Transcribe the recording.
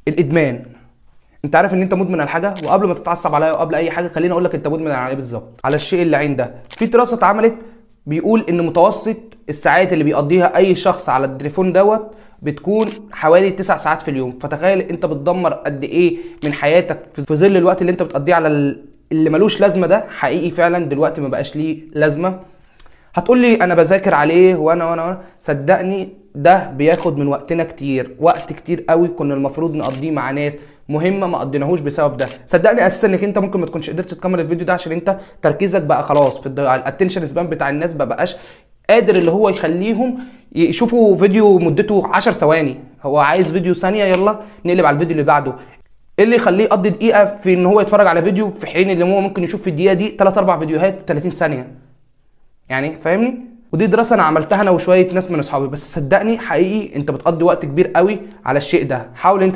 الادمان. انت عارف ان انت مدمن على حاجه، وقبل ما تتعصب عليا وقبل اي حاجة خليني اقول لك انت مدمن على ايه بالظبط، على الشيء اللعين ده. في دراسة اتعملت بيقول ان متوسط الساعات اللي بيقضيها اي شخص على التليفون دوت بتكون حوالي 9 ساعات في اليوم. فتخيل انت بتدمر قد ايه من حياتك في ظل الوقت اللي انت بتقضيه على اللي ملوش لازمه ده. حقيقي فعلا دلوقتي ما بقاش ليه لازمه. هتقول لي انا بذاكر عليه وانا وانا وانا، صدقني ده بياخد من وقتنا كتير، وقت كتير قوي كنا المفروض نقضيه مع ناس مهمة ما قضيناهوش بسبب ده. صدقني اساسا انك انت ممكن ما تكونش قدرت تكمل الفيديو ده عشان انت تركيزك بقى خلاص في ال attention span بتاع الناس ما بقاش قادر اللي هو يخليهم يشوفوا فيديو مدته 10 ثواني، هو عايز فيديو ثانية يلا نقلب على الفيديو اللي بعده. ايه اللي يخليه يقضي دقيقة في ان هو يتفرج على فيديو في حين اللي هو ممكن يشوف في الدقيقة دي 3 4 فيديوهات 30 ثانية؟ يعني فاهمني؟ ودي دراسة انا عملتها انا وشوية ناس من اصحابي، بس صدقني حقيقي انت بتقضي وقت كبير قوي على الشيء ده. حاول انت